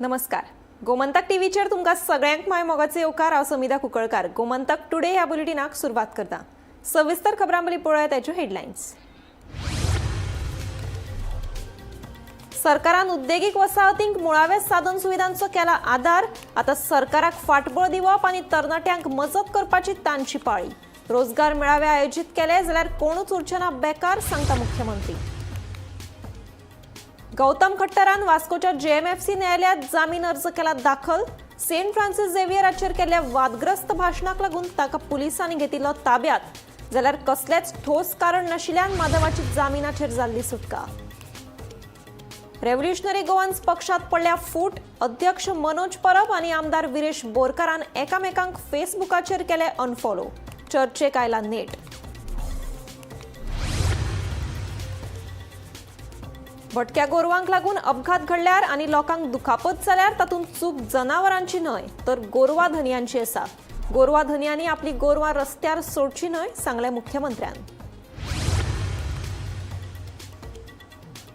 नमस्कार, गोमंतक टीव्हीचेर तुमकां सगळ्यांक माय मोगाचे येवकार. हांव समिधा कुंकळकार. गोमंतक टुडे ह्या बुलेटिनाक सुरवात करता. सविस्तर खबरां पयलीं पळोवया ताच्यो हेडलायन्स. सरकारान उद्देगीक वसाहतींक मुळाव्या साधन सुविधांचो केला आदार. आता सरकाराक फाटबळ दिवप आनी तरणाट्यांक मजत करपाची तांची पाळी. रोजगार मेळावे आयोजीत केले जाल्यार कोणूच उरचे ना बेकार, सांगता मुख्यमंत्री. गौतम खट्टरान वास्कोच्या जेएमएफसी न्यायालयात जामीन अर्ज केला दाखल. सेंट फ्रान्सिस झेवियराचेर केल्ल्या वादग्रस्त भाशणाक लागून ताका पुलिसांनी घेतिल्लो ताब्यात. जाल्यार कसलेच ठोस कारण नाशिल्ल्यान माधवाची जामिनाचेर जाल्ली सुटका. रेव्होल्युशनरी गोवन्स पक्षात पडल्या फूट. अध्यक्ष मनोज परब आनी आमदार विरेश बोरकारान एकामेकांक फेसबुकाचेर केले अनफॉलो. चर्चेक आयला नेट. भटक्या गोरवांक लागून अपघात घडल्यार आनी लोकांक दुखापत जाल्यार तातूंत चूक जनावरांची न्हय तर गोरवां धनयांची आसा. गोरवां धनयांनी आपली गोरवां रस्त्यार सोडची न्हय, सांगलें मुख्यमंत्र्यान.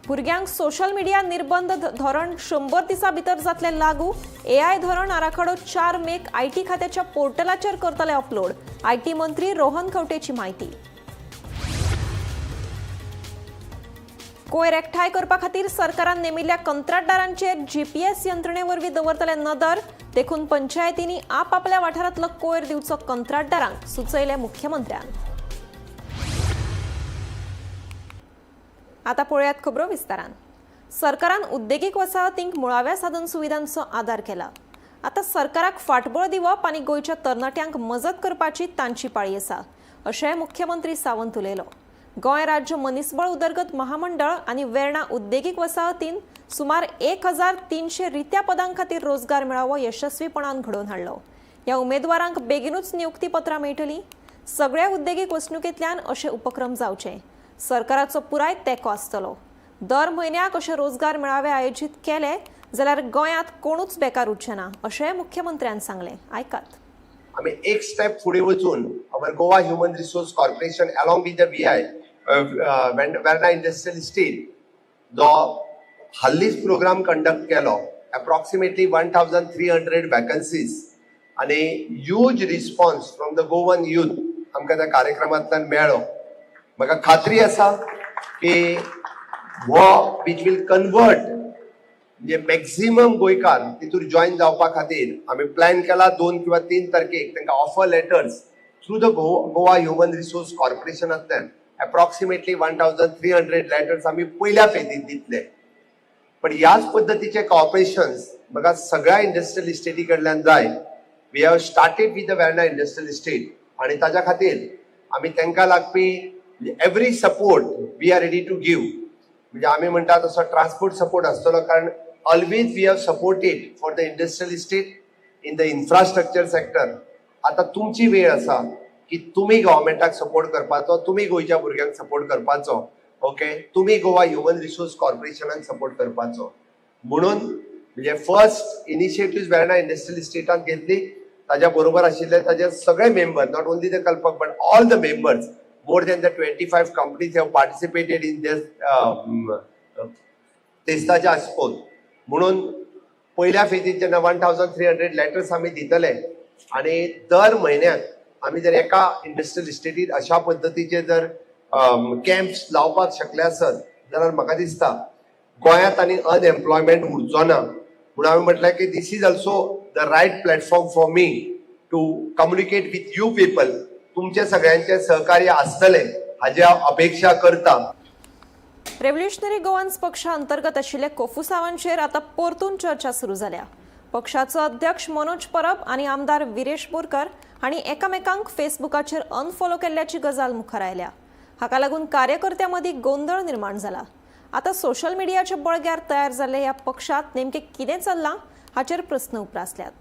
भुरग्यांक सोशल मिडिया निर्बंध धोरण 100 दिसां भितर जातलें लागू. एआय धोरण आराखडो 4 मेक IT खात्याच्या पोर्टलाचेर करतले अपलोड. IT मंत्री रोहन खंवटेची म्हायती. कोयर एकठांय करपा खातीर सरकारान नेमिल्ल्या कंत्राटदारांचेर जीपीएस यंत्रणे वरवीं दवरतले नदर. देखून पंचायतींनी आपापल्या वाठारांतलो कोयर दिवचो कंत्राटदारांक, सुचयलें मुख्यमंत्र्यान. आता पळोवयात खबरो विस्तारान. सरकारान उद्देगीक वसाहतींक मुळाव्या साधन सुविधांचो आदार केला. आता सरकाराक फाटबळ दिवप आनी गोंयच्या तरणाट्यांक मजत करपाची तांची पाळी आसा, अशें मुख्यमंत्री सावंत उलयलो. गोंय राज्य मनीसबळ उदरगत महामंडळ आनी वेर्णा उद्देगीक वसाहतीन सुमार 1300 रित्या पदां खातीर रोजगार मेळावो यशस्वीपणान घडोवन हाडलो. ह्या उमेदवारांक बेगिनूच नियुक्ती पत्रां मेळटलीं. सगळ्या उद्देगीक वसणुकेंतल्यान अशे उपक्रम जावचे. सरकाराचो पुराय तेंको आसतलो. दर म्हयन्याक अशे रोजगार मेळावे आयोजीत केले जाल्यार गोंयांत कोणूच बेकार उरचे ना, अशेंय मुख्यमंत्र्यान सांगलें. आयकात. आमी एक स्टेप फुडें वचून our Goa human resource corporation along with the VI Verna industrial estate जो हाल्लीच प्रोग्राम कंडक्ट केलो, एप्रॉक्सिमेटली 1300 वॅकन्सीज आनी huge response from the Goan youth आमकां त्या कार्यक्रमांतल्यान मेळ्ळो. म्हाका खात्री आसा की हो which will convert म्हणजे मॅक्झिमम गोंयकार तितूर जॉयन जावपा खातीर आमी प्लॅन केला. 2 किंवा 3 तारखेक तांकां offer letters through the Goa human resource कॉर्पोरेशनांतल्यान approximately 1300 letters आमी पयल्या फेजीत दितले. पण ह्याच पद्दतीचे कॉपरेशन्स म्हाका सगळ्या इंडस्ट्रियल इस्टेटी कडल्यान जाय. We have started with the Verna industrial estate आनी ताज्या खातीर आमी तांकां लागपी every support we are ready to give. म्हणजे आमी म्हणटा तसो ट्रान्सपोर्ट सपोर्ट आसतलो, कारण always we have supported for the industrial estate in the infrastructure sector. आतां तुमची वेळ आसा की तुमी गव्हर्मेंटाक सपोर्ट करपाचो, तुमी गोंयच्या भुरग्यांक सपोर्ट करपाचो, ओके, तुमी गोवा ह्युमन रिसोर्स कॉर्पोरेशनाक सपोर्ट करपाचो. म्हणून म्हणजे फर्स्ट इनिशिएटीव वेर्णा इंडस्ट्रियल इस्टेटान घेतली. ताज्या बरोबर आशिल्ले ताजे सगळे member, not only the Kalpak but all the members, more than the 25 companies have participated in this तेस्ताच्या आस्पोत. म्हणून पयल्या फेजीत जेन्ना 1300 लेटर्स आमी दितले आनी दर म्हयन्याक आमी जर एका इंडस्ट्रियल इस्टेटीत अशा पद्दतीचे जर कॅम्प्स लावपाक शकले आसत जाल्यार म्हाका दिसता गोंयांत आनी अनएम्प्लॉयमेंट उरचो ना. म्हणून हांवें म्हटलें की this is also the right platform for me to communicate with you people. तुमचे सगळ्यांचे सहकार्य आसतलें हाजी हांव अपेक्षा करता. रेव्होल्युशनरी गोवन्स पक्षा अंतर्गत आशिल्ले कोफुसावांचेर आतां परतून चर्चा सुरू जाल्या. पक्षाचो अध्यक्ष मनोज परब आनी आमदार विरेश बोरकर हांणी एकामेकांक फेसबुकाचेर अनफॉलो केल्ल्याची गजाल मुखार आयल्या. हाका लागून कार्यकर्त्यां मदीं गोंदळ निर्माण जाला. आतां सोशल मिडियाच्या बळग्यार तयार जाल्ल्या ह्या पक्षांत नेमकें कितें चल्लां हाचेर प्रस्न उप्रासल्यात.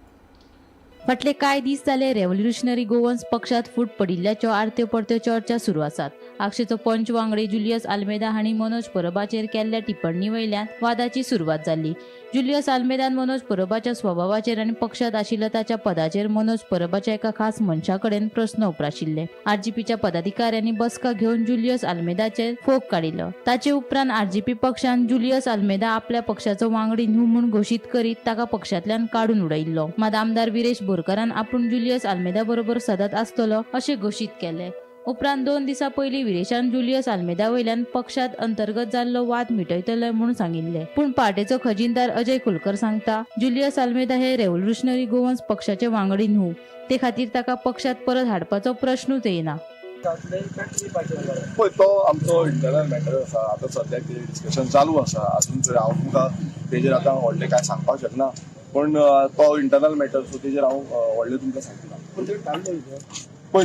फाटले कांय दीस जाले रेव्होल्युशनरी गोवन्स पक्षात फूट पडिल्ल्याच्यो आरत्यो परत्यो चर्चा सुरू आसात. आगशेचो पंच वांगडी जुलियस आल्मेदा हांणी मनोज परबाचेर केल्ल्या टिप्पणी वयल्यान वादाची सुरवात जाल्ली. जुलियस आल्मेदान मनोज परबाच्या स्वभावाचेर आनी पक्षांत आशिल्ल्या ताच्या पदाचेर मनोज परबाच्या एका खास मनशा कडेन प्रस्न उप्राशिल्ले. आरजीपीच्या पदाधिकाऱ्यांनी बसका घेवन जुलियस आल्मेदाचेर फोग काडिल्लो. ताचे उपरांत आरजीपी पक्षान जुलियस आल्मेदा आपल्या पक्षाचो वांगडी न्हू म्हूण घोशीत करीत ताका पक्षांतल्यान काडून उडयिल्लो. मात आमदार विरेश बोरकारान आपूण जुलियस आल्मेदा बरोबर सदांच आसतलो अशें घोशीत केलें. उपरांत 2 दिसां पयलीं विरेशान जुलियस आल्मेदा वयल्यान पक्षांत अंतर्गत जाल्लो वाद मिटयतले म्हूण सांगिल्लें. पूण पार्टेचो खजिनदार अजय कुलकर सांगता, जुलियस आल्मेदा हे रेव्होल्युशनरी गोवन्स पक्षाचे वांगडी न्हू, ते खातीर ताका पक्षांत परत हाडपाचो प्रश्नूच येना. पळय, तो आमचो इंटरनल मॅटर आसा. आतां सद्याक तेजेर डिस्कशन चालू आसा. अजून तरी हांव तुमकां तेजेर आतां व्हडलें कांय सांगपाक शकना, पूण तो इंटरनल मॅटर, सो तेजेर हांव व्हडलें तुमकां सांगना. पळय,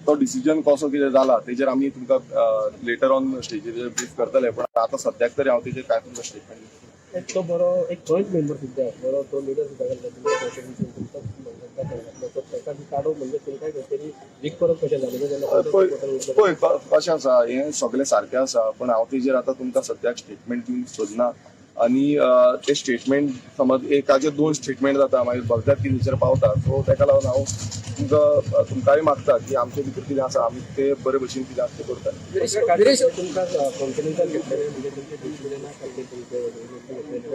तो डिसिजन कसो कितें जाला तेजेर आमी तुमकां लेटर ऑन स्टेजीर ब्रीफ करतले, पण आतां सद्याक तरी हांव तेजेर कांय तुमकां स्टेटमेंट. तो बरो एक थंयच मेंबर सुद्दां, बरो तो लिडर सुद्दां ताका काडून म्हणजे तुमकां खंय वीक करप कशें जालें? पळय कशें आसा, हें सगळें सारकें आसा, पण हांव तेजेर आतां तुमकां सद्याक स्टेटमेंट दिवंक सोदना. आनी ते स्टेटमेंट समज एकाचे 2 स्टेटमेंट जाता, मागीर भलत्याच कितेंचेर पावता. सो तेका लागून हांव तुमकांय मागता की आमचे भितर कितें आसा आमी ते बरे भशेन कितें आसा तें करता.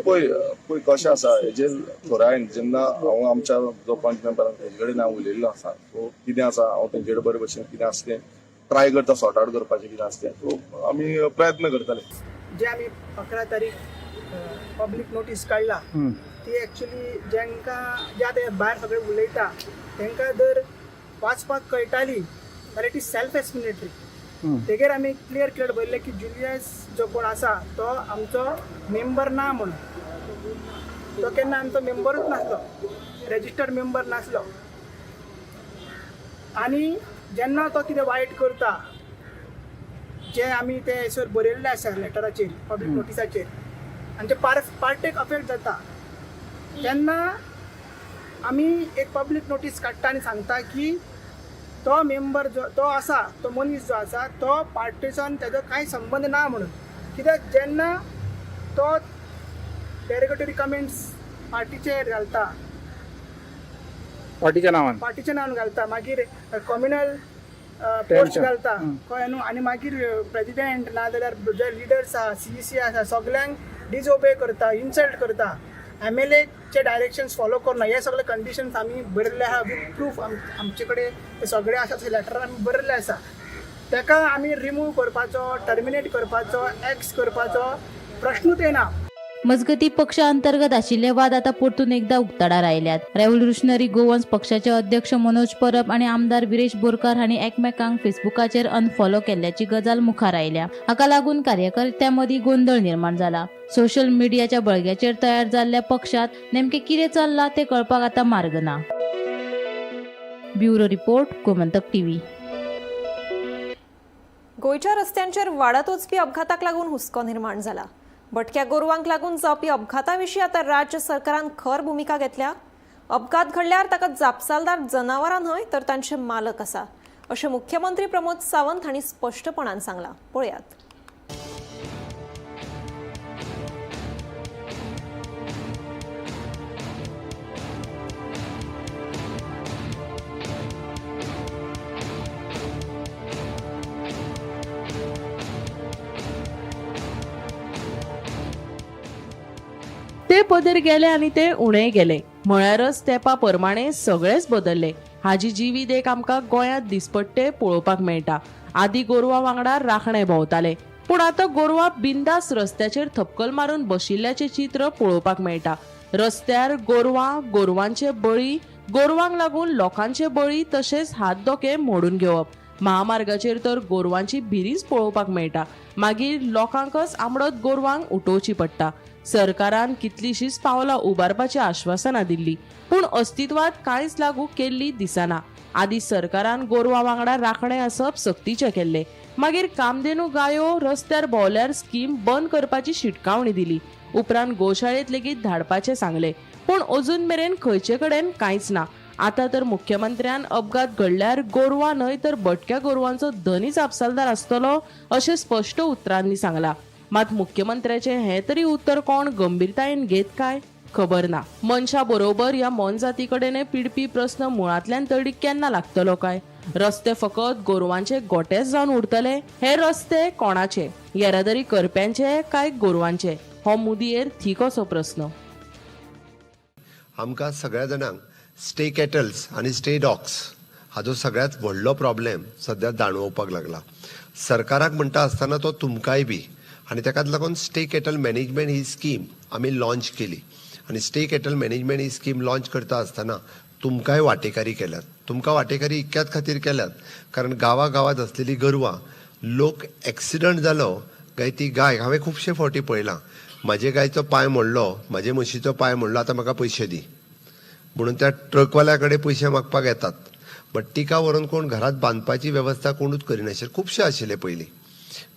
पळय पळय कशें आसा हेजेर थोरायन जेन्ना हांव आमच्या जो पंच मेंबर आसा तेजे कडेन हांव उलयल्लो आसा. सो कितें आसा हांव तेंचे कडेन बरे भशेन कितें आसा तें ट्राय करता सॉर्ट आवट करपाचें कितें आसा तें. सो आमी प्रयत्न करतले. जे आमी 11 तारीख पब्लीक नोटीस काडला ती एक्चुली जेंकां जे आतां भायर सगळे उलयता तांकां जर वाचपाक कळटाली जाल्यार it is self explanatory. तेगेर आमी क्लियर क्लियर बरयलें की जुलियस जो कोण आसा तो आमचो मेंबर ना म्हणून. तो केन्ना आमचो मेंबरूच नासलो, रेजिस्टर्ड मेंबर नासलो. आनी जेन्ना तो कितें वायट करता जे आमी ते हेसर बरयल्ले आसा लेटराचेर, पब्लीक नोटिसाचेर, आनी ते पार्टेक अफेक्ट जाता तेन्ना आमी एक पब्लीक नोटीस काडटा आनी सांगता की तो मेंबर जो तो आसा, तो मनीस जो आसा तो पार्टेसान तेजो कांय संबंद ना म्हणून. कित्याक जेन्ना तो डेरोगेटरी कमेंट्स पार्टीचेर घालता, पार्टीच्या नावान, पार्टीच्या नांवान घालता, मागीर कम्युनल पोस्ट घालता, कळ्ळें न्हू. आनी मागीर प्रेजिडेंट ना जाल्यार जे लिडर्स आसा, सीईसी आसा, सगल्यांक डिजओबे करता, इन्सल्ट करता, एमएलएचे डायरेक्शन्स फॉलो करना. हे सगळे कंडिशन्स आमी बरयल्ले आसा विथ प्रूफ. आमचे कडेन सगळे आसा, लेटर आमी बरयल्ले आसा. ताका आमी रिमूव करपाचो, टर्मिनेट करपाचो, एक्स करपाचो प्रश्नूच येना. मजगती पक्षा अंतर्गत आशिल्ले वाद आता परतून एकदा उक्ताडार आयल्यात. रेव्होल्युशनरी गोवन्स पक्षाचे अध्यक्ष मनोज परब आनी आमदार विरेश बोरकार हांणी एकमेकांक फेसबुकाचेर अनफॉलो केल्ल्याची गजाल मुखार आयल्या. हाका लागून कार्यकर्त्यां मदीं गोंदळ निर्माण जाला. सोशल मिडियाच्या बळग्याचेर तयार जाल्ल्या पक्षांत नेमकें कितें चल्लां तें कळपाक आतां मार्ग ना. Bureau report, Gomantak TV. गोंयच्या रस्त्यांचेर वाडत वचपी अपघाताक लागून हुस्को निर्माण जाला. भटक्या गोरवांक लागून जावपी अपघाता विशीं आतां राज्य सरकारान खर भुमिका घेतल्या. अपघात घडल्यार ताका जापसालदार जनावरां न्हय तर तांचे मालक आसा, अशें मुख्यमंत्री प्रमोद सावंत हांणी स्पश्टपणान सांगलां. पळयात. ते पदर गेले आनी ते उणें गेले म्हळ्यारच तेंपा प्रमाणे सगळेच बदल्ले. हाजी जिवी देख आमकां गोंयांत दिसपट्टे पळोवपाक मेळटा. आदी गोरवां वांगडा राखणे भोंवताले, पूण आतां गोरवां बिंदास रस्त्याचेर थपकल मारून बशिल्ल्याचें चित्र पळोवपाक मेळटा. रस्त्यार गोरवां, गोरवांचे बळी, गोरवांक लागून लोकांचे बळी, तशेंच हात दोके मोडून घेवप. महामार्गाचेर तर गोरवांची भिरींच पळोवपाक मेळटा. मागीर लोकांकच आमडत गोरवांक उठोवची पडटा. सरकारान कितलीशीच पावलां उबारपाची आश्वासनां दिल्ली, पूण अस्तित्वात कांयच लागू केल्ली दिसना. आदी सरकारान गोरवां वांगडा राखणे आसप सक्तीचें केल्लें. मागीर कामधेनू गायो रस्त्यार भोंवल्यार स्कीम बंद करपाची शिटकावणी दिली. उपरांत गोशाळेंत लेगीत धाडपाचें सांगलें, पूण अजून मेरेन खंयचे कडेन कांयच ना. आतां तर मुख्यमंत्र्यान अपघात घडल्यार गोरवां न्हय तर भटक्या गोरवांचो धनी जापसालदार आसतलो अशें स्पश्ट उतरांनी सांगलां. मात मुख्यमंत्र्याचें हें तरी उत्तर कोण गंभीरतायेन घेत काय खबर ना. मनशा बरोबर ह्या मोनजाती कडेन पिडपी प्रस्न मुळांतल्यान तडीक केन्ना लागतलो काय? रस्ते फकत गोरवांचे गोटेच जावन उरतले? हे रस्ते कोणाचे? येरादारी करप्यांचे काय गोरवांचे? हो मुदयेर थीक असो प्रस्न. आमकां सगळ्या जाणांक स्टे कॅटल्स आनी स्टे डॉग्स हाजो सगळ्यांत व्हडलो प्रॉब्लेम सद्या जाणवपाक लागला. सरकाराक म्हणटा आसतना तो तुमकांय बी, आनी ताकाच लागून स्टे कॅटल मॅनेजमेंट ही स्कीम आमी लॉन्च केली. आनी स्टे कॅटल मॅनेजमेंट ही स्कीम लॉन्च करता आसतना तुमकांय वांटेकारी केल्यात. तुमकां वांटेकारी इतक्याच खातीर केल्यात कारण गांवा गांवांत आसलेली गोरवां, लोक एक्सिडंट जालो काय ती गाय, हांवें खुबशे फावटी पळयलां, म्हाजे गायचो पांय मोडलो, म्हाजे म्हशीचो पांय मोडलो, आतां म्हाका पयशे दी म्हणून त्या ट्रकवाल्या कडेन पयशे मागपाक येतात. बट तिका व्हरून कोण घरात बांदपाची वेवस्था कोणूच करिनाशिल्ले, खुबशे आशिल्ले पयलीं.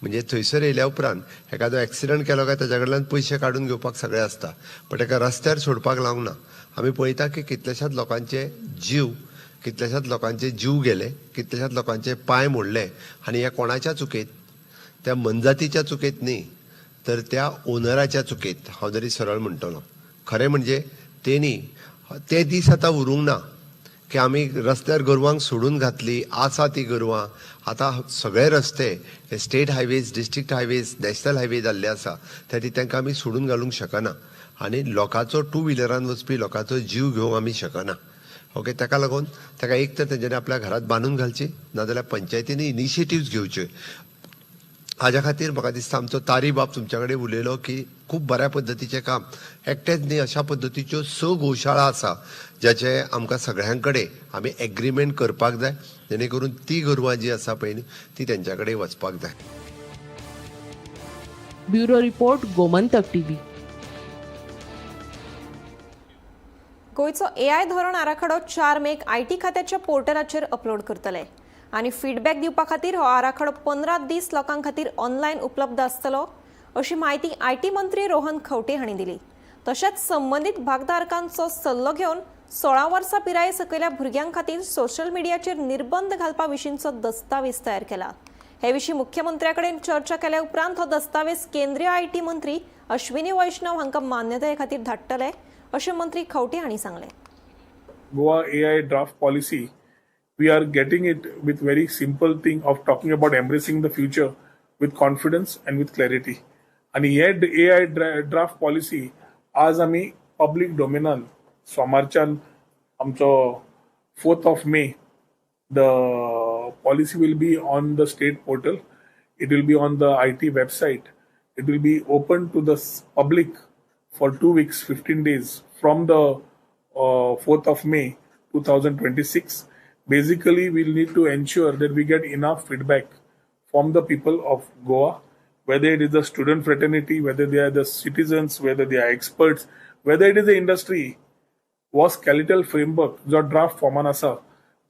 म्हणजे थंयसर येयल्या उपरांत एखादो एक्सिडंट केलो काय ताच्या कडल्यान पयशे काडून घेवपाक सगळे आसता, बट ताका रस्त्यार सोडपाक लावंक ना. आमी पळयता की कितल्याशाच लोकांचे जीव गेले, कितल्याशाच लोकांचे पांय मोडले. आनी ह्या कोणाच्या चुकेत? त्या मनजातीच्या चुकेत न्ही, तर त्या ओनराच्या चुकेत, हांव जरी सरळ म्हणटलो. खरें म्हणजे तेणी ते दीस आतां उरूंक ना की आमी रस्त्यार गोरवांक सोडून घातली आसा ती गोरवां. आतां सगळे रस्ते हे state highways, district highways, national highway जाल्ले आसा. त्या खातीर तांकां आमी सोडून घालूंक शकना आनी लोकांचो, टू व्हिलरान वचपी लोकांचो जीव घेवंक आमी शकना. ओके, ताका लागून ताका एक तर तेंच्यांनी आपल्या घरात बांदून घालची, नाजाल्यार पंचायतींनी इनिशिएटिव्स घेवच्यो. हाज्या खातीर म्हाका दिसता आमचो तारी बाब तुमच्या कडेन उलयलो की खूब बऱ्या पद्दतीचें काम. एकटेच न्ही, अशा पद्दतीच्यो स गोशाळा आसा ज्याचे आमकां सगळ्यां कडेन आमी एग्रीमेंट करपाक जाय, जेणे करून ती गोरवां जी आसा पळय न्ही, ती तेंच्या कडेन वचपाक जाय. Bureau report, Gomantak TV. गोंयचो एआय धोरण आराखडो 4 मेक IT खात्याच्या पोर्टलाचेर अपलोड करतले आनी फिडबॅक दिवपा खातीर हो आराखडो 15 दीस लोकां खातीर ऑनलायन उपलब्ध आसतलो, अशी म्हायती IT मंत्री रोहन खंवटे हांणी दिली. तशेंच संबंदीत भागधारकांचो सल्लो घेवन 16 वर्सां पिराये सकयल्या भुरग्यां खातीर सोशल मिडियाचेर निर्बंध घालपा विशींचो दस्तावेज तयार केला. हे विशीं मुख्यमंत्र्या कडेन चर्चा केल्या उपरांत हो दस्तावेज केंद्रीय IT मंत्री अश्विनी वैष्णव हांकां मान्यताये खातीर धाडटले, अशें मंत्री खंवटे हांणी सांगलें. Goa AI draft policy, we are getting it with very simple thing of talking about embracing the future with confidence and with clarity. आणि हे एआय ड्राफ्ट पॉलिसी आज आमी पब्लीक डोमेनान सोमारच्यान आमचो 4th of May, the policy will be on the state portal, it will be on the IT website, it will be open to the public for 2 weeks, 15 days from the 4th of May 2026. Basically, we'll need to ensure that we get enough feedback from the people of Goa, whether it is the student fraternity, whether they are the citizens, whether they are experts, whether it is the industry. हो skeletal framework जो draft फॉर्मान आसा,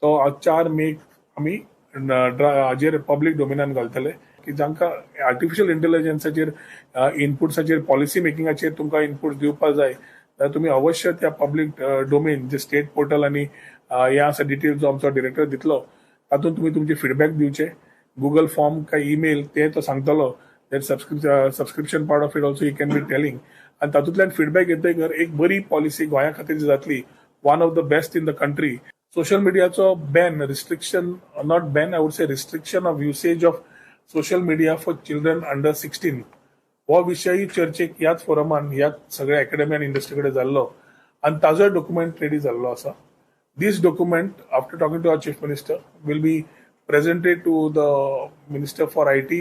तो 4 मेक आमी हाजेर public डोमेनान घालतले की जांकां artificial इंटेलिजन्साचेर इनपुट्साचेर, policy मेकिंगाचेर तुमकां इनपुट्स दिवपाक जाय जाल्यार तुमी अवश्य त्या पब्लीक डोमेन जे स्टेट पोर्टल आनी हें आसा, डिटेल्स जो आमचो डिरेक्टर दितलो, तातूंत तुमी तुमचे फिडबॅक दिवचे. गुगल फॉर्म काय ईमेल ते तो सांगतलो, that subscription part of it also you can be telling. आनी तातूंतल्यान फिडबॅक येतकर एक बरी पॉलिसी गोंया खातीर जी जातली, one of the best in the country. Social मिडियाचो ban, restriction, not ban, I would say restriction of usage of social media for children under 16, हो विशयी चर्चेक ह्याच फोरमान ह्याच सगळ्या अकॅडमी आनी इंडस्ट्री कडेन जाल्लो आनी ताजोय डॉक्युमेंट रेडी जाल्लो आसा. This document, after talking to our Chief Minister, will be presented to the Minister for IT,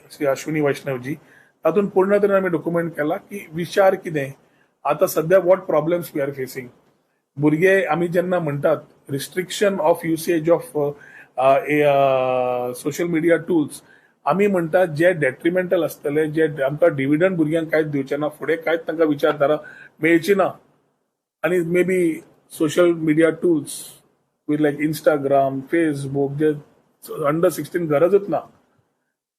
Shri Ashwini Vaishnavji. तातूंत पूर्ण तरेन आमी डॉक्युमेंट केला की विचार कितें, आतां सद्या what problems we are facing. भुरगे, आमी जेन्ना म्हणटात restriction of usage of social media tools, आमी म्हणटात जे डेट्रिमेंटल आसतले, जे आमकां डिविडंड भुरग्यांक कांयच दिवचे ना, फुडें कांयच तांकां विचारधारा मेळची ना. आनी maybe social media tools with like Instagram, Facebook, J under 16 गरजच ना,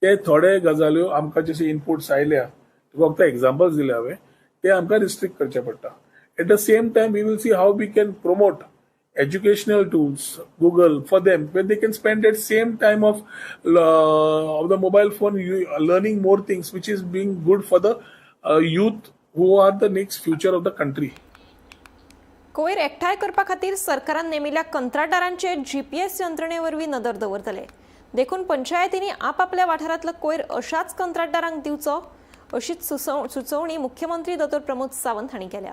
ते थोडे गजाल्यो आमकां जशे इनपुट्स आयल्या, तुका फक्त एग्जाम्पल्स दिले हांवें, ते आमकां रिस्ट्रिक्ट करचे पडटा. At the same time, we will see how we can promote educational tools, Google for them, where they can spend that same time of the mobile phone learning more things, which is being good for the youth who are the next future of the country. कोयर एकठांय करपा खातीर सरकारान नेमिल्ल्या कंत्राटदारांचेर GPS यंत्रणे वरवीं नदर दवरतले. देखून पंचायतींनी आपापल्या वाठारांतलो कोयर अशाच कंत्राटदारांक दिवचो अशीच सुचोवणी मुख्यमंत्री दोतोर प्रमोद सावंत हांणी केल्या.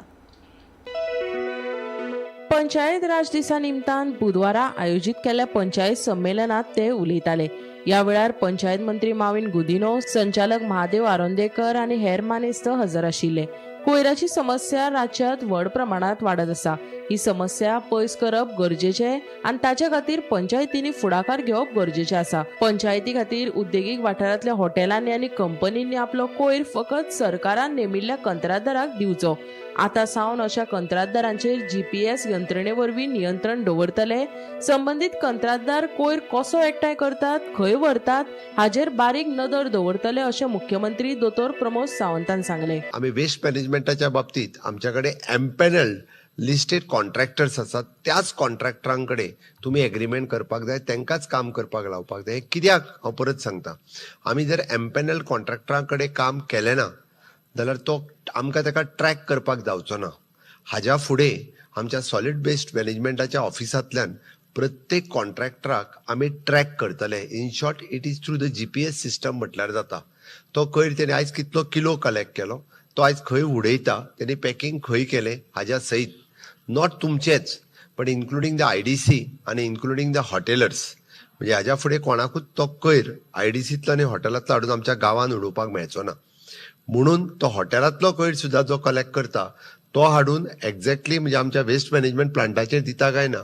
पंचायत राज दिसा निमतान बुधवारा आयोजीत केल्ल्या पंचायत संमेलनात ते उलयताले. ह्या वेळार पंचायत मंत्री माविन गुदिनो, संचालक महादेव आरोंदेकर आनी हेर मानेस्त हजर आशिल्ले. कोयराची समस्या राज्यात व्हड प्रमाणात वाडत आसा. ही समस्या पयस करप गरजेचें आनी ताचे खातीर पंचायतींनी फुडाकार घेवप गरजेचें आसा. पंचायती खातीर उद्देगीक वाठारांतल्या हॉटेलांनी आनी कंपनींनी आपलो कोयर फकत सरकारान नेमिल्ल्या कंत्राटदाराक दिवचो. आतां सावन अशा कंत्राटदारांचेर जीपीएस यंत्रणे वरवीं नियंत्रण दवरतले. संबंदीत कंत्राटदार कोयर कसो एकठांय करतात, खंय व्हरतात हाजेर बारीक नदर दवरतले अशें मुख्यमंत्री दोतोर प्रमोद सावंतान सांगलें. आमी वेस्ट मॅनेजमेंटाच्या बाबतीत आमच्या कडेन एम्पॅनल्ड लिस्टेड कॉन्ट्रॅक्टर्स आसात. त्याच कॉन्ट्रॅक्टरां कडेन तुमी एग्रीमेंट करपाक जाय, तांकांच काम करपाक लावपाक जाय. कित्याक हांव परत सांगता, आमी जर एम्पॅनल्ड कॉन्ट्रॅक्टरां कडेन काम केलें ना जाल्यार तो आमकां ताका ट्रॅक करपाक जावचो ना. हाज्या फुडें आमच्या सॉलीड वेस्ट मॅनेजमेंटाच्या ऑफिसांतल्यान प्रत्येक कॉन्ट्रॅक्टराक आमी ट्रॅक करतले. In short, it is through the GPS system म्हटल्यार जाता. तो कोयर तेणी आयज कितलो किलो कलेक्ट केलो, तो आयज खंय उडयता, तेणी पॅकिंग खंय केलें हाज्या सयत, not तुमचेच पण इन्क्लुडींग the IDC आनी इन्क्लुडींग the हॉटेलर्स. म्हणजे हाज्या फुडें कोणाकूच तो कोयर आयडीसींतलो आनी हॉटेलांतलो हाडून आमच्या गांवांत उडोवपाक मेळचो ना. म्हणून तो हॉटेलांतलो कोयर सुद्दां जो कलेक्ट करता तो हाडून एक्झॅक्टली म्हणजे आमच्या वेस्ट मॅनेजमेंट प्लांटाचेर दिता काय ना,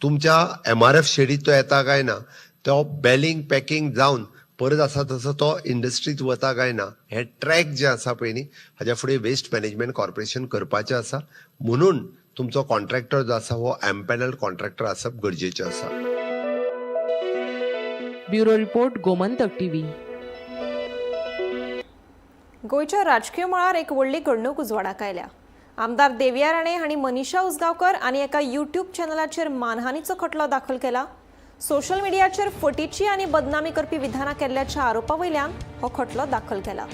तुमच्या एमआरएफ शेडीत तो येता काय ना, तो बेलिंग पॅकिंग जावन परत आसा तसो तो इंडस्ट्रीत वता काय ना, हे ट्रॅक जे आसा पळय न्ही हाज्या फुडें वेस्ट मॅनेजमेंट कॉर्पोरेशन करपाचें आसा. म्हणून तुमचो कॉन्ट्रॅक्टर जो आसा हो एम्पॅनल्ड कॉन्ट्रॅक्टर आसप गरजेचें आसा. Bureau report, Gomantak TV. गोंयच्या राजकीय मळार एक व्हडली घडणूक उजवाडाक आयल्या. आमदार देविया राणे हांणी मनीषा उसगांवकर आनी एका यूट्यूब चॅनलाचेर मानहानीचो खटलो दाखल केला. सोशल मिडियाचेर फटीची आनी बदनामी करपी विधानां केल्ल्याच्या आरोपा वयल्यान हो खटलो दाखल केला.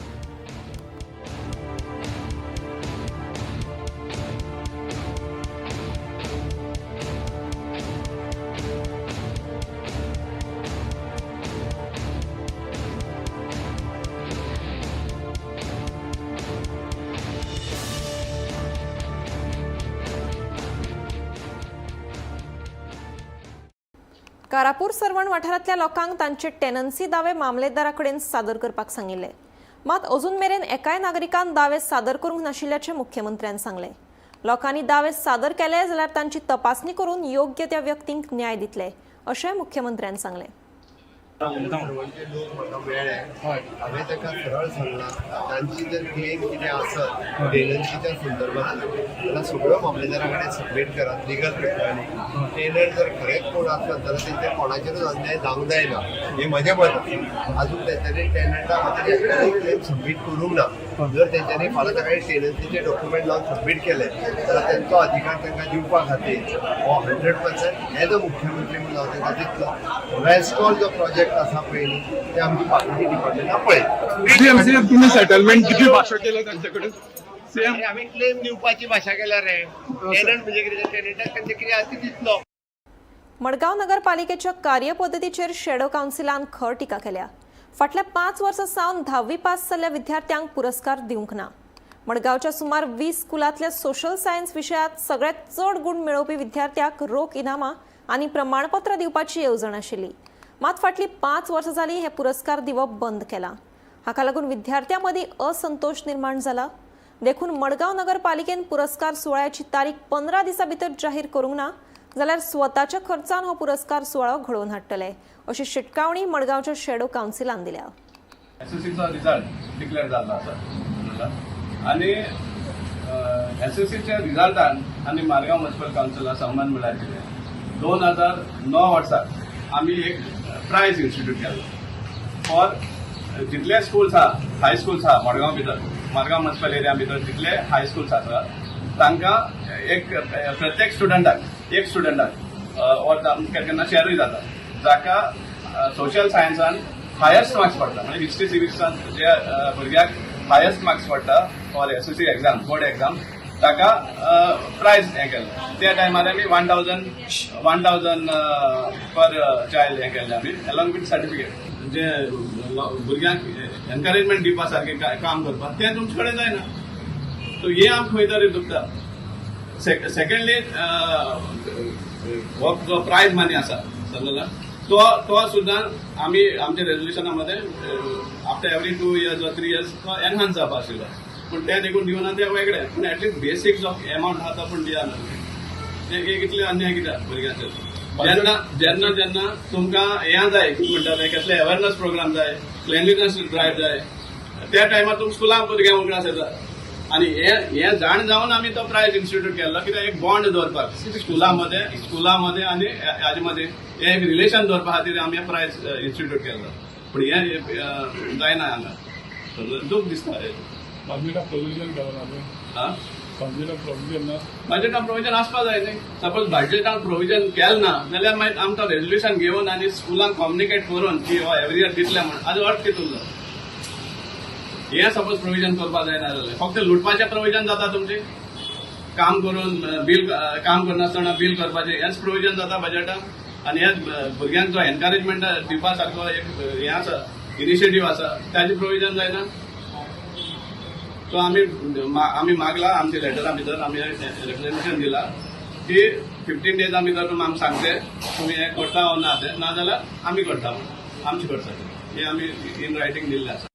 कारापूर सर्वण वाठारांतल्या लोकांक तांचे टेनन्सी दावे मामलेदारा कडेन सादर करपाक सांगिल्ले. मात अजून मेरेन एकाय नागरिकान दावे सादर करूंक नाशिल्ल्याचें मुख्यमंत्र्यान सांगलें. लोकांनी दावे सादर केले जाल्यार तांची तपासणी करून योग्य त्या व्यक्तींक न्याय दितले अशें मुख्यमंत्र्यान सांगलें. लोक म्हाका मेळ्ळे, हांवें ताका सरळ सांगलां तांची जर क्लेम कितें आसत टेनन्सीच्या संदर्भात जाल्यार सगळ्यो मामलेदारा कडेन सबमीट करात लिगल प्रक्रियांनी. टेनंट जर खरेंच कोण आसत जाल्यार तेंच्या कोणाचेरूच अन्याय जावंक जायना हें म्हजें मत आसा. आजून तेंच्यांनी टेनंटा खातीर एकल्यानूय क्लेम सबमीट करूंक ना. जर तेंच्यांनी फाल्यां सकाळीं टेनन्सीचे डॉक्युमेंट लावन सबमीट केले जाल्यार तेंचो अधिकार तांकां दिवपा खातीर हो 100% एज अ मुख्यमंत्री म्हणून हांव तांकां दितलो. वेस्टॉल जो प्रोजेक्ट आसा पळय न्ही ते आमची बाकीची डिपार्टमेंटां पळयत. तुम्ही सेटलमेंट किती भाषा केलं त्यांच्याकडे? आमी क्लेम दिवपाची भाशा केल्या रे. टेनंट म्हणजे कितें, टेनंटाक तेंचें कितें आसा ती दितलो. मडगांव नगरपालिकेच्या कार्यपद्दतीचेर शेडो कावन्सिलान खर टिका केल्या. फाटल्या 5 वर्सां सावन 10वी पास जाल्ल्या विद्यार्थ्यांक पुरस्कार दिवंक ना. मडगांवच्या सुमार 20 स्कुलांतल्या सोशल सायन्स विशयांत सगळ्यांत चड गूण मेळोवपी विद्यार्थ्यांक रोख इनामां आनी प्रमाणपत्र दिवपाची येवजण आशिल्ली. मात फाटलीं 5 वर्सां जालीं हे पुरस्कार दिवप बंद केलां. हाका लागून विद्यार्थ्यां मदीं असंतोश निर्माण जाला. देखून मडगांव नगरपालिकेन पुरस्कार सुवाळ्याची तारीख 15 दिसां भितर जाहीर करूंक ना जाल्यार स्वताच्या खर्चान हो पुरस्कार सुवाळो घडोवन हाडटले अशी शिटकावणी मडगांवच्या शेडो कावन्सिलान दिल्या. एसएससीचो रिजल्ट डिक्लेअर जाल्लो आसा आनी एसएससीच्या रिजल्टान आनी मारगांव म्युनिसिपल कावन्सिला संबंद म्हळ्यार कितें, 2009 वर्सा आमी एक प्रायज इन्स्टिट्यूट केल्लो फॉर जितले स्कुल्स आहा, हाय स्कुल्स आहा मडगांव भितर, मारगांव म्युनिसिपल एरिया भितर जितले हाय स्कुल्स आसा तांकां एक प्रत्येक स्टुडंटाक एक स्टुडंटाक ऑर केन्ना केन्ना शेरूय जाता, जाका सोशल सायन्सान हायस्ट मार्क्स पडटा, म्हणजे हिस्ट्री सिविक्सान जे भुरग्याक हायस्ट मार्क्स पडटा for SSC exam, board exam, ताका प्रायज हें केलें. त्या टायमार आमी 1000 per child हें केल्लें आमी अलॉंग विथ सर्टिफिकेट. जे भुरग्यांक एनकरेजमेंट दिवपा सारकें काम करपाक तें तुमचे कडेन जायना. सो हें आमकां खंय तरी दुखता. सेकंडली, हो जो प्रायज मनी आसा, समजला, तो तो सुद्दां आमी आमच्या रेजोल्युशना मध्ये after every 2 years or 3 years तो एनहान्स जावपा आशिल्लो, पूण ते देखून दिवना ते वेगळे, पूण एटलिस्ट बेसीक जो एमावंट आहा तो पूण दिया न्हू. ते एक इतले अन्याय कित्याक भुरग्यांचेर? जेन्ना जेन्ना जेन्ना तुमकां हें जाय, कितें म्हणटा ते, कसले अवेरनस प्रोग्राम जाय, क्लिनलीनेस ड्रायव्ह जाय, त्या टायमार तुम स्कुलांक भुरग्यांक उगडास येता. आनी हे हे जाण जावन आमी तो प्रायज इन्स्टिट्यूट केल्लो, कित्याक एक बॉन्ड दवरपाक स्कुलां मध्ये आनी हाजे मदें हे एक रिलेशन दवरपा खातीर आमी हे प्रायज इन्स्टिट्यूट केल्लो, पूण हे जायना हांगा. दूख दिसता. बजेट प्रोविजन केला ना? हा. बजेट प्रोविजन ना. बजेटान प्रोविजन आसपा जाय न्ही. सपोज बजेटान प्रोविजन केलें ना जाल्यार मागीर आमकां रेजोल्युशन घेवन आनी स्कुलांक कम्युनिकेट करून की हो एवरी इयर दितले म्हण, हाजो अर्थ कितें उरलो? हें सपोज प्रोविजन करपा जायना जाल्यार फक्त लुटपाचें प्रोविजन जाता तुमचें. काम करून बील, काम करनासतना बील करपाचें हेंच प्रोविजन जाता बजेटान. आनी हेच भुरग्यांक जो एनकरेजमेंट दिवपा सारको एक हें आसा, इनिशिएटीव आसा, ताजें प्रोविजन जायना. सो आमी मागला, आमच्या लेटरा भितर आमी रिप्रेझेंटेशन दिला की 15 डेजा भितर तुमी आमकां सांगचे तुमी हें करता वो ना तें, नाजाल्यार आमी करता म्हणून आमचे खर्चाचेर. हें आमी इन रायटींग दिल्लें आसा.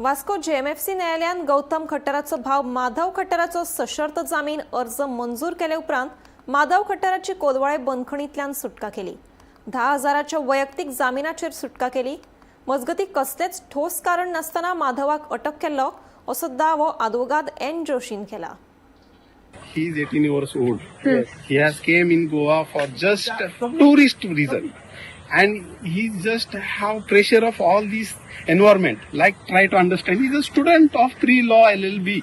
वास्को जेएमएफसी न्यायालयान गौतम खट्टराचो भाव माधव खट्टराचो सशर्त जामीन अर्ज मंजूर केले उपरांत माधव खट्टराची कोलवाळे बंदखणींतल्यान सुटका केली. 10,000च्या वैयक्तीक जामिनाचेर सुटका केली. मजगती, कसलेच ठोस कारण नासतना माधवाक अटक केल्लो असो दावो आदवोगाद एन जोशीन केला. He is 18 years old. He has came in Goa for just tourist reason, and he just have pressure of all this environment. Like, try to understand. He's a student of three law LLB.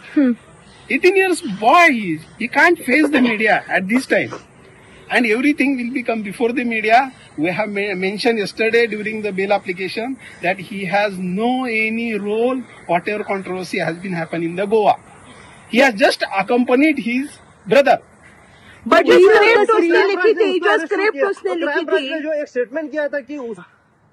18 years boy he is. He can't face the media at this time. And everything will become before the media. We have mentioned yesterday during the bail application that he has no any role whatever controversy has been happening in the Goa. He has just accompanied his brother. But जो script उसने लिखी थी, जो script उसने लिखी थी, जो एक statement किया था कि उस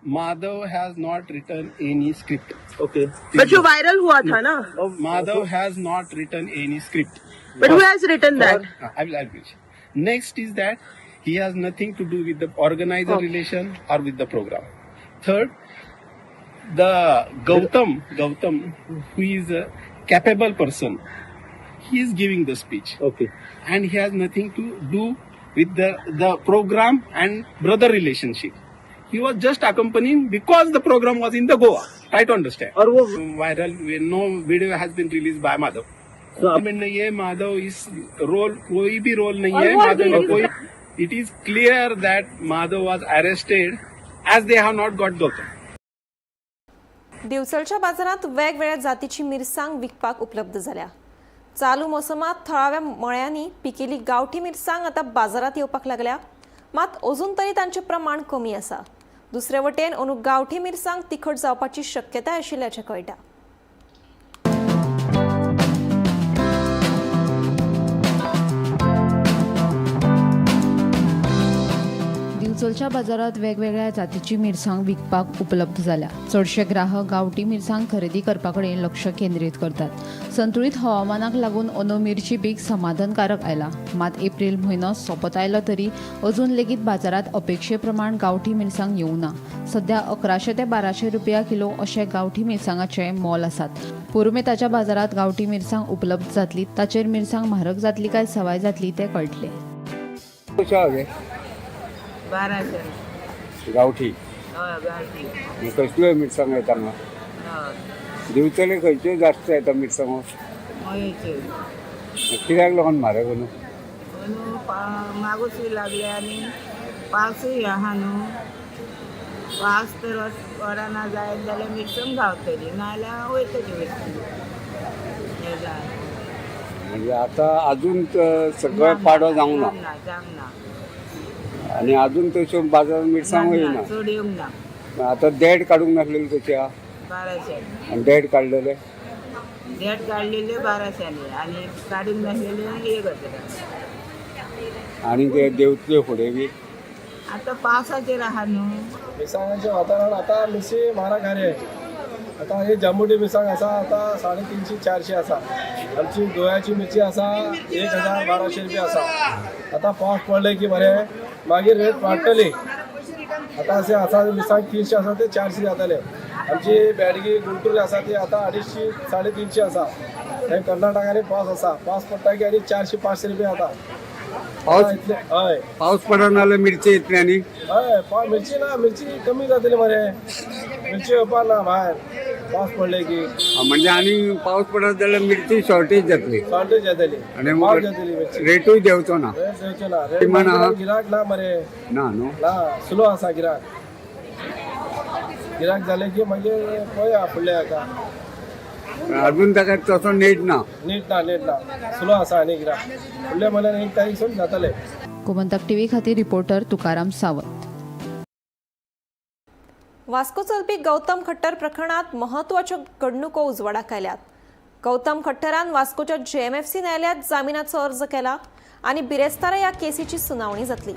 Madhav has not written any script. Okay. But जो वायरल हुआ था ना. Madhav has not written any script. But who has written that? I will mention. Next is that he has nothing to do with the organizer relation or with the program. Third, the Gautam, who is a capable person, he is giving the speech. And he has nothing to do with the program and brother relationship. He was just accompanying because the program was in the Goa. Try to understand. और वो Viral, no video has been released by Madhav. तो नहीं है माधव इस role, कोई भी role नहीं है माधव ने कोई. It is clear that Madhav was arrested as they have not got Gautam. दिवचलच्या बाजारात वेगवेगळ्या जातीची मिरसांग विकपाक उपलब्ध जाल्या. चालू मोसमात थळाव्या मळ्यांनी पिकिल्ली गांवठी मिरसांग आतां बाजारात येवपाक लागल्या. मात अजून तरी तांचें प्रमाण कमी आसा. दुसरे वटेन अंदू गांवठी मिरसांग तिखट जावपाची शक्यताय आशिल्ल्याचें कळटा. दिवचलच्या बाजारात वेगवेगळ्या जातीची मिरसांग विकपाक उपलब्ध जाल्या. चडशे ग्राहक गांवठी मिरसांग खरेदी करपा कडेन लक्ष केंद्रीत करतात. संतुळीत हवामानाक लागून अंदू मिरची पीक समाधानकारक आयला. मात एप्रील म्हयनो सोंपत आयलो तरी अजून लेगीत बाजारात अपेक्षे प्रमाण गांवठी मिरसांग येवंक ना. सध्या 1100 ते 1200 रुपया किलो अशें गांवठी मिरसांगाचे मोल आसात. पुरुमेताच्या बाजारात गांवठी मिरसांग उपलब्ध जातली. ताचेर मिरसांग म्हारग जातली काय सवाय जातली तें कळटलें. 1200. गावठी? हय, गावठी. कसल्यो मिरसांग येता हांगा? हय. दिवचले खंयच्यो जास्त येता मिरसांगो? मयेच्यो. कित्याक लागून म्हारग न्हू? अंदू मागूसूय लागले आनी पावसूय आहा न्हू. पावस तर पडना जायत जाल्यार मिरसांग गावतली, नाजाल्यार वयतली वस्तू. हें जाय. म्हणजे आतां अजून सगळें पाडो जावंक ना आनी अजून तश्यो बाजारात मिरसांगो येयना. चड येवंक ना. आतां देड काडूंक नासलेली तशी आहा. 1200. आनी देड काडलेले? देड काडलेले 1200 आनी काडूंक नासलेले 1000. आनी ते देंवतले फुडें बी? आतां पावसाचेर आहा न्हू. मिरसांगाचें वातावरण आतां मिरची म्हारग आहे. आतां हे जांबुटी मिरसांग आसा आतां 350 400 आसा. आमची गोव्याची मिरची आसा 1000 1200 रुपया आसा. आतां पावस पडले की बरें मागीर रेट वाडटली. आतां अशें आसा मिरसांग 300 आसा ते 400 जातले. आमची बेडगी गुंटूर आसा ती आतां 250 350 आसा. थंय कर्नाटकांनी पावस आसा, पावस पडटा की आनी 400 500 रुपया जाता. पावस हय, पावस पडना जाल्यार मिरची येतली आनी? हय, मिरची ना, मिरची कमी जातली मरे. मिरची येवपा ना भायर पावस पडले की. म्हणजे आनी पावस पडत जाल्यार मिरची शॉर्टेज जातली. शॉर्टेज जातली आनी पावस जातली मिरची. रेटूय देंवचो ना. रेट देंवचो ना. रेट गिराक ना मरे. ना न्हू, ना, स्लो आसा गिराक. गिराक जाले की मागीर पळया फुडले हाका. अजून ताका तसो नेट ना. नीट ना, नेट ना, स्लो आसा आनी गिराक. फुडल्या म्हयन्यान 1 तारीख सून जातले. गोमंतक टीव्ही खातीर रिपोर्टर तुकाराम सावंत. वास्को चलपी गौतम खट्टर प्रकरणात महत्वाच्यो घडणुको उजवाडाक आयल्यात. गौतम खट्टरान वास्कोच्या JMFC न्यायालयात जामिनाचो अर्ज केला आनी बिरेस्तारा ह्या केसीची सुनावणी जातली.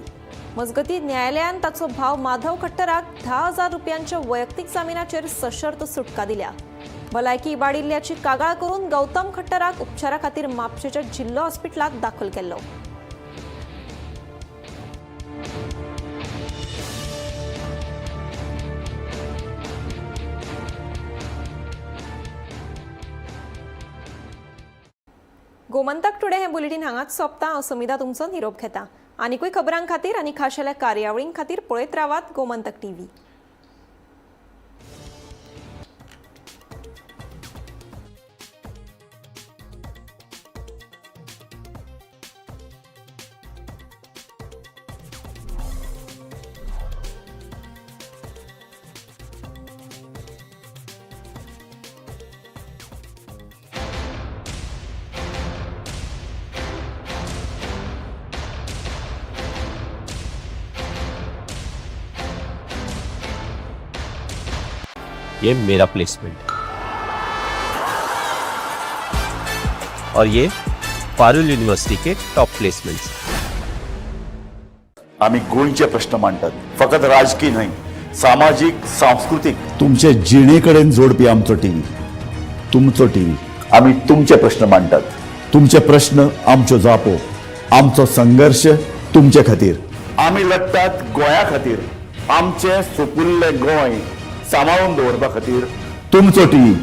मजगतीं न्यायालयान ताचो भाव माधव खट्टराक 10,000 रुपयांच्या वैयक्तीक जामिनाचेर सशर्त सुटका दिल्या. भलायकी इबाडिल्ल्याची कागाळ करून गौतम खट्टराक उपचारा खातीर म्हापशेच्या जिल्लो हॉस्पिटलात दाखल केल्लो. गोमंतक टुडे हे बुलेटीन हांगाच सोंपता. हांव समिधा तुमचो निरोप घेता. आनीकूय खबरां खातीर आनी खाशेल्या कार्यावळीं खातीर पळयत रावात गोमंतक टीव्ही. ये मेरा प्लेसमेंट और ये Parul university K top placements. आम्ही गोंयचे प्रश्न मांडटात, फकत राजकीय न्हय, सामाजीक, सांस्कृतीक. तुमचे जिणेकडेन जोडपी आमचो टीव्ही, तुमचो टीव्ही. आम्ही तुमचे प्रश्न मांडटात, तुमचे प्रश्न आमच्यो जापो, आमचो संघर्ष तुमचे खातीर. आम्ही लढटात गोंया खातीर, आमचे सुपुल्ले गोंय सांबाळून दवरपा खातीर. तुमचो टीव्ही.